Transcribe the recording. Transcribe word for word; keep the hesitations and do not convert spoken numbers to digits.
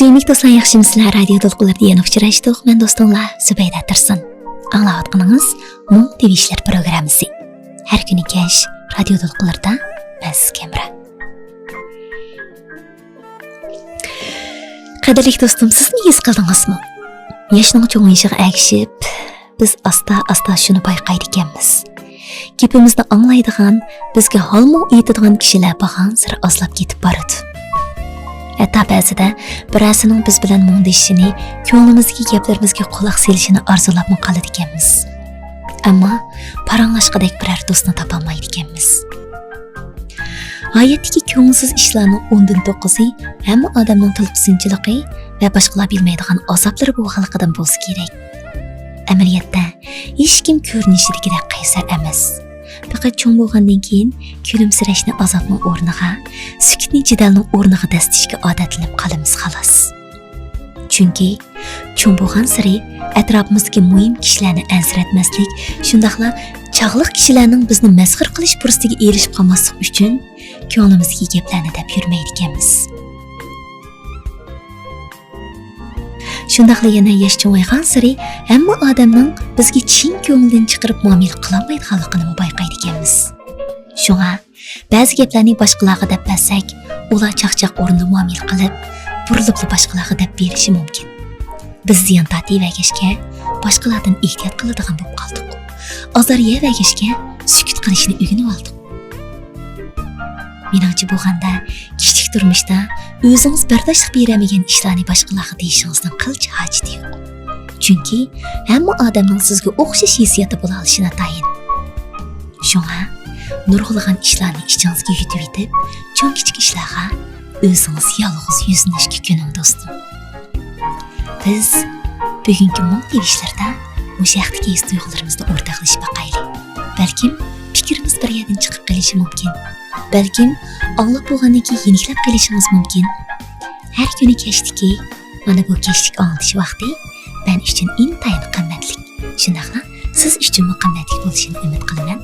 سۆيۈملۈك دوستلار، ياخشىمۇسىلەر؟ رادىيو دولقۇنلىرىدا يەنە ئۇچراشتۇق. مەن دوستۇڭلار زۇبەيدە تۇرسۇن. ئاڭلاۋاتقىنىڭىز مۇڭ دېۋىشلەر پروگراممىسى. ھەر كۈنى كەچ رادىيو دولقۇنلىرىدا مەن سىزگە ھەمراھ. قەدىرلىك دوستۇم، سىزمۇ ھېس قىلدىڭىزمۇ؟ ياشنىڭ چوڭىيىشىغا ئەگىشىپ، بىز ئاستا-ئاستا شۇنى بايقايدىكەنمىز. گېپىمىزنى ئاڭلايدىغان، بىزگە ھالمۇ ئېيتىدىغان كىشىلەر بارغانسېرى ئازلاپ كېتىپ بارىدۇ. ھەتتا بەزىدە بىرەرسىنىڭ بىز بىلەن مۇڭدىشىشىنى، كۆڭلىمىزدىكى گەپلىرىمىزگە قۇلاق سېلىشىنى ئارزۇلاپمۇ قالىدىكەنمىز. ئەمما پاراڭلاشقۇدەك بىرەر دوستنى تاپالمايدىكەنمىز. ھاياتتىكى كۆڭۈلسىز ئىشلارنىڭ ئوندىن توققۇزى ھەممە ئادەمنىڭ تۇلقىسىنچىلىقى ۋە باشقىلار بىلمەيدىغان ئازابلىرى بولغانلىقىدىن بولسا كېرەك. ئەمەلىيەتتە، ھېچكىم كۆرۈنۈشىدىكىدەك قەيسەر ئەمەس. پەقەت چوڭ بولغاندىن كېيىن كۈلۈمسىرەشنى ئازابنىڭ ئورنىغا، سۈكۈتنى جېدەلنىڭ ئورنىغا دەسسىتىشكە ئادەتلىنىپ قالىمىز، خالاس. چۈنكى چوڭ بولغانسېرى ئەتراپىمىزدىكى مۇھىم كىشىلەرنى ئەنسىرەتمەسلىك، شۇنداقلا چاغلىق كىشىلەرنىڭ بىزنى مەسخىرە قىلىش پۇرسىتىگە ئېرىشىپ قالماسلىق ئۈچۈن كۆڭلىمىزدىكى گەپلەرنى دەپ يۈرمەيدىكەنمىز. شۇنداقلا يەنە ياش چوڭايغانسېرى ھەممە ئادەمنىڭ بىزگە چىن كۆڭلىدىن چىقىرىپ مۇئامىلە قىلالمايدىغانلىقىنىمۇ بايقايدىكەنمىز. شۇڭا بەزى گەپلەرنى باشقىلارغا دەپ بەرسەك، ئۇلار چاقچاق ئورنىدا مۇئامىلە قىلىپ، بۇرۇلۇپلا باشقىلارغا دەپ بېرىشى مۇمكىن. بىز زىيان تارتىۋەرگەچكە، باشقىلاردىن ئېھتىيات قىلىدىغان بولۇپ قالدۇق. ئازار يەۋەرگەچكە، سۈكۈت قىلىشنى ئۆگىنىۋالدۇق. مېنىڭچە بولغاندا، كىشىلىك تۇرمۇشتا ئۆزىڭىز بەرداشلىق بېرەلمىگەن ئىشلارنى باشقىلارغا دېيىشىڭىزنىڭ قىلچە ھاجىتى يوق. چۈنكى ھەممە ئادەمنىڭ سىزگە ئوخشاش ھېسسىياتى بولالىشى ناتايىن. شۇڭا نۇرغۇنلىغان ئىشلارنى ئىچىڭىزگە يۇتۇۋېتىپ، چوڭ-كىچىك ئىشلارغا ئۆزىڭىز يالغۇز يۈزلىنىشكە كۆنۈڭ، دوستۇم. بىز بۈگۈنكى مۇڭ تىۋىشلىرىدا مۇشۇ ھەقتىكى ھېس-تۇيغۇلىرىمىزنى ئورتاقلىشىپ باقايلى. بەلكىم پىكرىمىز بىر يەردىن چىقىپ قېلىشى مۇمكىن. بەلكىم ئاڭلاپ بولغاندىن كېيىن يېنىكلەپ قېلىشىڭىز مۇمكىن. ھەر كۈنى كەچتىكى مانا بۇ كەچلىك ئاڭلىتىش ۋاقتى مەن ئۈچۈن ئىنتايىن قىممەتلىك. شۇنداقلا سىز ئۈچۈنمۇ قىممەتلىك بولۇشىنى ئۈمىد قىلىمەن.